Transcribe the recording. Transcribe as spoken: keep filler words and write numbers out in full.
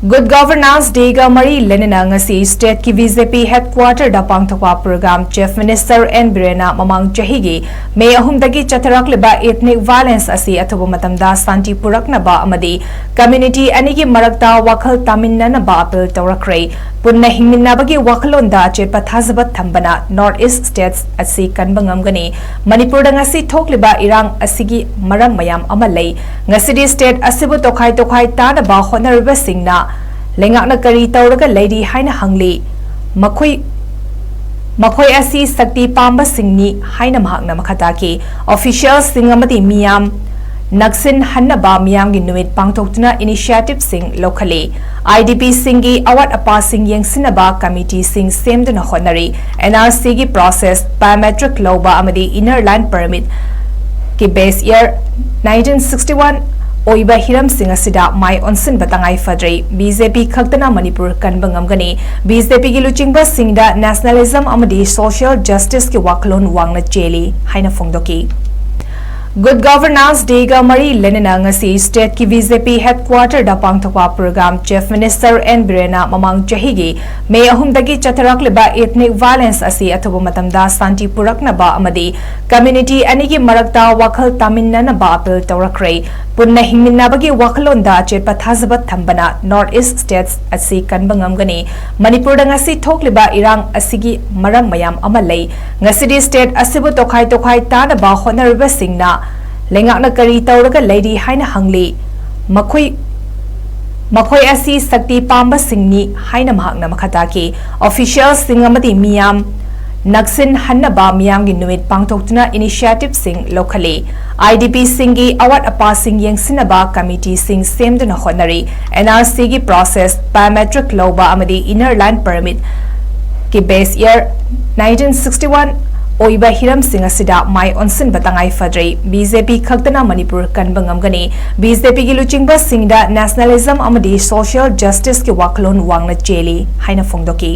Good Governance Day ꯒ ꯃꯔꯤ ꯂꯩꯅꯅ ꯉꯁꯤ state ꯀꯤ B J P headquarter ꯗ ꯄꯥꯡꯊꯣꯛꯄ program Chief Minister N Biren ꯅ ꯃꯃꯥꯡ ꯆꯍꯤꯒꯤ May ꯑꯍꯨꯝꯗꯒꯤ ꯆꯠꯊꯔꯛꯂꯤꯕ ethnic violence ꯑꯁꯤ ꯑꯊꯨꯕ ꯃꯇꯝꯗ ꯁꯥꯟꯇꯤ ꯄꯨꯔꯛꯅꯕ ꯑꯃꯗꯤ community ꯑꯅꯤꯒꯤ ꯃꯔꯛꯇ ꯋꯥꯈꯜ ꯇꯥꯃꯤꯟꯅꯅꯕ appeal ꯇꯧꯔꯛꯈ꯭ꯔꯦ꯫ ꯄꯨꯟꯅ ꯍꯤꯡꯃꯤꯟꯅꯕꯒꯤ ꯋꯥꯈꯜꯂꯣꯟꯗ ꯑꯆꯦꯠꯄ ꯊꯥꯖꯕ ꯊꯝꯕꯅ North East states ꯑꯁꯤ ꯀꯟꯕ ꯉꯝꯒꯅꯤ꯫ ꯃꯅꯤꯄꯨꯔꯗ ꯉꯁꯤ ꯊꯣꯛꯂꯤꯕ ꯏꯔꯥꯡ ꯑꯁꯤꯒꯤ ꯃꯔꯝ ꯃꯌꯥꯝ ꯑꯃ ꯂꯩ꯫ ꯉꯁꯤꯗꯤ state ꯑꯁꯤꯕꯨ ꯇꯣꯈꯥꯏ ꯇꯣꯈꯥꯏ ꯇꯥꯅꯕ ꯍꯣꯠꯅꯔꯤꯕꯁꯤꯡꯅ ꯂꯩꯉꯥꯛꯅ ꯀꯔꯤ ꯇꯧꯔꯒ ꯂꯩꯔꯤ ꯍꯥꯏꯅ ꯍꯪꯂꯤ꯫ ꯃꯈꯣꯏ, ꯃꯈꯣꯏ ꯑꯁꯤ ꯁꯛꯇꯤ ꯄꯥꯝꯕꯁꯤꯡꯅꯤ ꯍꯥꯏꯅ ꯃꯍꯥꯛꯅ ꯃꯈꯥ ꯇꯥꯈꯤ꯫ Officialꯁꯤꯡ ꯑꯃꯗꯤ ꯃꯤꯌꯥꯝ ꯅꯛꯁꯤꯟꯍꯟꯅꯕ ꯃꯤꯌꯥꯝꯒꯤ ꯅꯨꯃꯤꯠ ꯄꯥꯡꯊꯣꯛꯇꯨꯅ initiativeꯁꯤꯡ ꯂꯧꯈꯠꯂꯤ꯫ I D Pꯁꯤꯡꯒꯤ ꯑꯋꯥꯠ ꯑꯄꯥꯁꯤꯡ ꯌꯦꯡꯁꯤꯟꯅꯕ committeeꯁꯤꯡ ꯁꯦꯝꯗꯨꯅ ꯍꯣꯠꯅꯔꯤ꯫ N R Cꯒꯤ process, biometric ꯂꯧꯕ ꯑꯃꯗꯤ Inner Line Permitꯀꯤ base year nineteen sixty-one ꯑꯣꯏꯕ ꯍꯤꯔꯝꯁꯤꯡ ꯑꯁꯤꯗ ꯃꯥꯏ ꯑꯣꯟꯁꯤꯟꯕ ꯇꯉꯥꯏ ꯐꯗ꯭ꯔꯦ꯫ B J P ꯈꯛꯇꯅ ꯃꯅꯤꯄꯨꯔ ꯀꯟꯕ ꯉꯝꯒꯅꯤ꯫ B J Pꯒꯤ ꯂꯨꯆꯤꯡꯕꯁꯤꯡꯗ nationalism ꯑꯃꯗꯤ social justiceꯀꯤ ꯋꯥꯈꯜꯂꯣꯟ ꯋꯥꯡꯅ ꯆꯦꯜꯂꯤ ꯍꯥꯏꯅ ꯐꯣꯡꯗꯣꯛꯈꯤ꯫ Good Governance Day ꯒ ꯃꯔꯤ ꯂꯩꯅꯅ ꯉꯁꯤ state ꯀꯤ B J P headquarter ꯗ ꯄꯥꯡꯊꯣꯛꯄ program Chief Minister N Biren ꯅ ꯃꯃꯥꯡ ꯆꯍꯤꯒꯤ May ꯑꯍꯨꯝꯗꯒꯤ ꯆꯠꯊꯔꯛꯂꯤꯕ ethnic violence ꯑꯁꯤ ꯑꯊꯨꯕ ꯃꯇꯝꯗ ꯁꯥꯟꯇꯤ ꯄꯨꯔꯛꯅꯕ ꯑꯃꯗꯤ community ꯑꯅꯤꯒꯤ ꯃꯔꯛꯇ ꯋꯥꯈꯜ ꯇꯥꯃꯤꯟꯅꯅꯕ appeal ꯇꯧꯔꯛꯈ꯭ꯔꯦ꯫ ꯄꯨꯟꯅ ꯍꯤꯡꯃꯤꯟꯅꯕꯒꯤ ꯋꯥꯈꯜꯂꯣꯟꯗ ꯑꯆꯦꯠꯄ ꯊꯥꯖꯕ ꯊꯝꯕꯅ North East states ꯑꯁꯤ ꯀꯟꯕ ꯉꯝꯒꯅꯤ꯫ ꯃꯅꯤꯄꯨꯔꯗ ꯉꯁꯤ ꯊꯣꯛꯂꯤꯕ ꯏꯔꯥꯡ ꯑꯁꯤꯒꯤ ꯃꯔꯝ ꯃꯌꯥꯝ ꯑꯃ ꯂꯩ꯫ ꯉꯁꯤꯗꯤ state ꯑꯁꯤꯕꯨ ꯇꯣꯈꯥꯏ ꯇꯣꯈꯥꯏ ꯇꯥꯅꯕ ꯍꯣꯠꯅꯔꯤꯕꯁꯤꯡꯅ ꯂꯩꯉꯥꯛꯅ ꯀꯔꯤ ꯇꯧꯔꯒ ꯂꯩꯔꯤ ꯍꯥꯏꯅ ꯍꯪꯂꯤ꯫ ꯃꯈꯣꯏ, ꯃꯈꯣꯏ ꯑꯁꯤ ꯁꯛꯇꯤ ꯄꯥꯝꯕꯁꯤꯡꯅꯤ ꯍꯥꯏꯅ ꯃꯍꯥꯛꯅ ꯃꯈꯥ ꯇꯥꯈꯤ꯫ Officialꯁꯤꯡ ꯑꯃꯗꯤ ꯃꯤꯌꯥꯝ ꯅꯛꯁꯤꯟꯍꯟꯅꯕ ꯃꯤꯌꯥꯝꯒꯤ ꯅꯨꯃꯤꯠ ꯄꯥꯡꯊꯣꯛꯇꯨꯅ initiativeꯁꯤꯡ ꯂꯧꯈꯠꯂꯤ꯫ I D Pꯁꯤꯡꯒꯤ ꯑꯋꯥꯠ ꯑꯄꯥꯁꯤꯡ ꯌꯦꯡꯁꯤꯟꯅꯕ committeeꯁꯤꯡ ꯁꯦꯝꯗꯨꯅ ꯍꯣꯠꯅꯔꯤ꯫ N R Cꯒꯤ process, biometric ꯂꯧꯕ ꯑꯃꯗꯤ Inner Line Permitꯀꯤ base year nineteen sixty-one ꯑꯣꯏꯕ ꯍꯤꯔꯝꯁꯤꯡ ꯑꯁꯤꯗ ꯃꯥꯏ ꯑꯣꯟꯁꯤꯟꯕ ꯇꯉꯥꯏ ꯐꯗ꯭ꯔꯦ꯫ B J P ꯈꯛꯇꯅ ꯃꯅꯤꯄꯨꯔ ꯀꯟꯕ ꯉꯝꯒꯅꯤ꯫ B J Pꯒꯤ ꯂꯨꯆꯤꯡꯕꯁꯤꯡꯗ nationalism ꯑꯃꯗꯤ social justiceꯀꯤ ꯋꯥꯈꯜꯂꯣꯟ ꯋꯥꯡꯅ ꯆꯦꯜꯂꯤ ꯍꯥꯏꯅ ꯐꯣꯡꯗꯣꯛꯈꯤ꯫